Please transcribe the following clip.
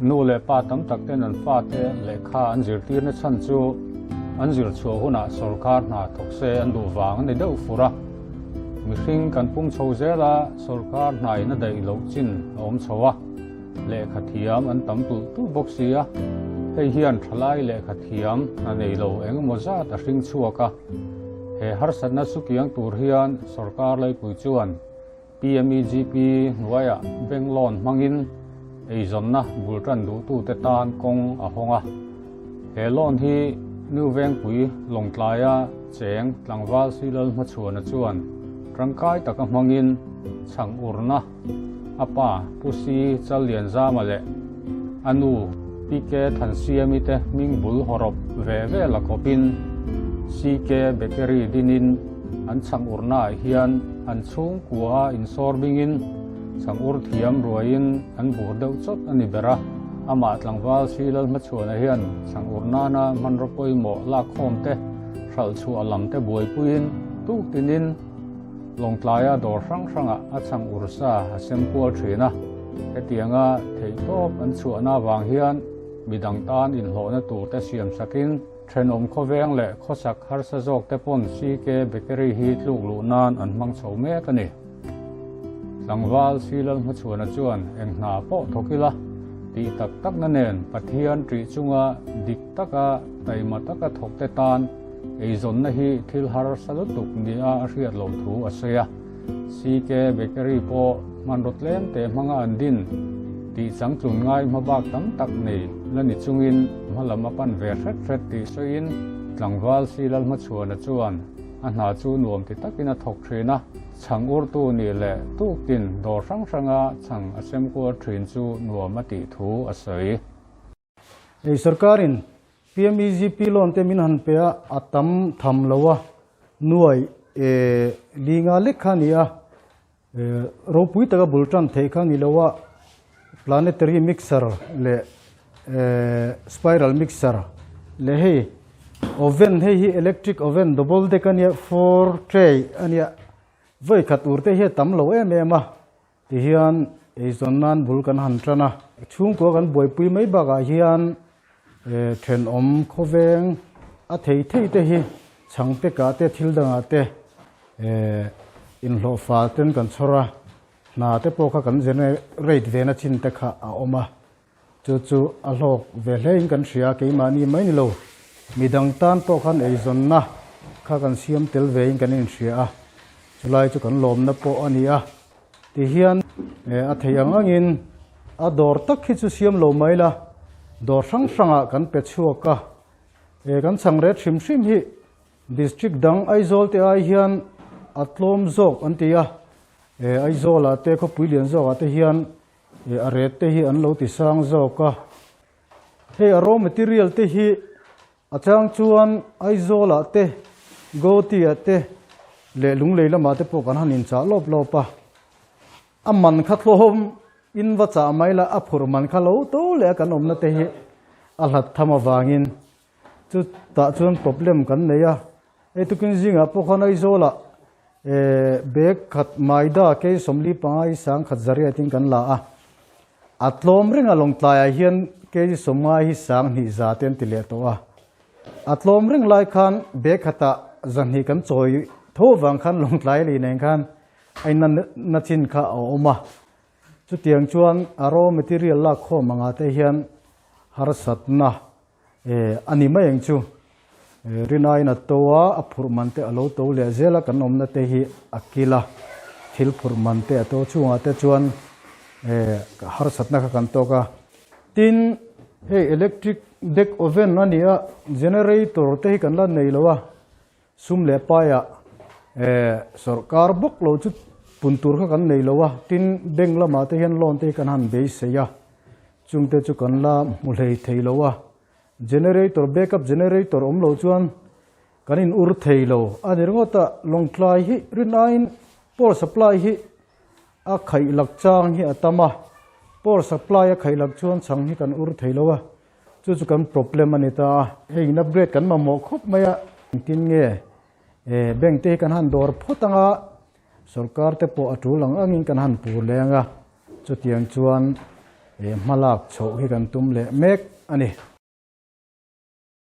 Nu leh pa tam tak ten an fate lehkha an zirtirna chhan chu an zir chhuah hunah sawrkar hna thawk se an duh vang a ni deuh fur a. Mihring kan pung chho zel a, sawrkar hna in a daih loh chin a awm chho a, lehkha thiam an tam tulh tulh bawk si a. Hei hian thalai lehkha thiam hna nei lo eng emaw zat a hring chhuak a. He harsatna sukiang tur hian sawrkar laipui chuan PMEGP hnuaiah bank loan hmangin eizawnna bul tan duhtute tan kawng a hawng a. He loan hi New Vengpui Lawngtlaia cheng tlangval Silal Hmachhuana chuan tangkai taka hmangin chhang urna a pa Pu Si Challianzama leh a nu Pi K Thansiami te hming bul hawrawp ve ve la khawpin CK Bakery dinin An chhang urnaah hian an chhungkua insawr bingin chhang ur thiam ruaiin an bur deuh chawt a ni ber a. Amah tlangval Sri Lalhmachhuana hian chhang ur nana hmanraw pawimawh lakkhawm te, hralh chhuah lam te buaipuiin tuk tinin Lawngtlaia dawr hrang hrangah a chhang ur sa a sem kual thin a. Hetianga theihtawp an chhuahna avang hian midang tan inhlawhna tur te siam sakin, Thenawm khawveng leh khawsak harsa zawk te pawn CK Bakery hi tluk luh nan an hmang chho mek a ni. Tlangval Silal Hmachhuana chuan eng hna pawh thawk ila tih tak takna nen Pathian ṭih chunga dik taka taima taka thawk te tan eizawnna hi thil harsa lutuk nia a hriat loh thu a sawi a. CK Bakery pawh hmanraw tlem te hmanga an din tih changtlun ngai hmabak tam tak nei la ni chungin hmalam a pan ve hret hret tih sawiin tlangval Silal Hmachhuana chuan a hna chu nuam ti takin a thawk thin a, chhang urtu nih leh tuktin dawr hrang hranga chhang a sem kual thin chu nuam a tih thu a sawi. Hei sorkarin PMEGP loan te min han pe a, a tam tham lo a, nuai li nga lek kha a ni a, ropui taka bul tan theih kha a ni lo a, planetary mixer leh spiral mixer leh hei oven hei hi electric oven double deck a nia four tray a nia, vawi khat ur te hi a tam lo em em a. Tihian eizawn nan bul kan han tan a, chhungkua kan buaipui mai bakah hian thenawm khawveng a thei thei te hi chhang pekah te thil dangah te inhlawhfa ten kan chhawr a, hna te pawh kha kan generate ve na chin te kha a awm a, chu chu a hlawk ve hle in kan hria keimahni mai ni lo midang tan pawh khan eizawnna kha kan siam tel ve in kan inhria a, chulai chu kan lawmna pawh a ni a. Tihian a thei ang angin a dawr tak hi chu siam lo mai la, dawr hrang hrangah kan pe chhuak a. Kan chhang ret hrim hrim hi district dang Aizawl te ai hian a tlawm zawk an ti a. Aizawlah te khawpui lian zawkah te hian a ret te hi an lo ti sang zawk a. Hei a raw material te hi A chang chuan Aizawlah te, Gauti-ah te leh Lunglei lamah te pawh kan han inchah lawp lawp a. A man kha tlawm in va chah mai la, a phurh man kha lo to leh a kan awmna te hi a hlat tham avangin chutah chuan problem kan nei a. Hei tukin zingah pawh khan Aizawlah bag khat maida kei 45 hi 10,000 zariatin kan la a. A tlawm reng a Lawngtlaiah hian kg 90 hi 2000 za te an ti leh tawh a. A tlawm reng lai khan bag khatah 200 kan chawi tho avang khan Lawngtlai lei nen khan a inna na chin kha a awm a. Chutiang chuan a raw material lak khawm angah te hian harsatna a ni mai ang chu. Rinaiin a to a, a phurh man te a lo to leh zel a, kan awmna te hi a kil a, thil phurh man te a to chungah te chuan harsatna kha kan tawk a. Tin, hei electric deck oven a ni a, generator te hi kan la nei lo a, sum leh paiah sawrkar bawk lo chu pun tur kha kan nei lo a, tin bank lamah te hian loan te hi kan han beisei a, chungte chu kan la hmu hlei thei lo a. Generator, backup generator awm lo chuan kan in ur thei lo a ni ringawt a, Lawngtlai hi rin aiin power supply hi a khaih lak chang hi a tam a, power supply a khaih lak chuan chhang hi kan ur thei lo a, chu chu kan problem a ni ta a. Hei in upgrade kan mamawh khawp mai a, engtin nge bank te hi kan han dawr phawt ang a, sorkar te pawh a tul ang angin kan han pur leng a, chutiang chuan. hmalak chhoh hi kan tum leh mek a ni.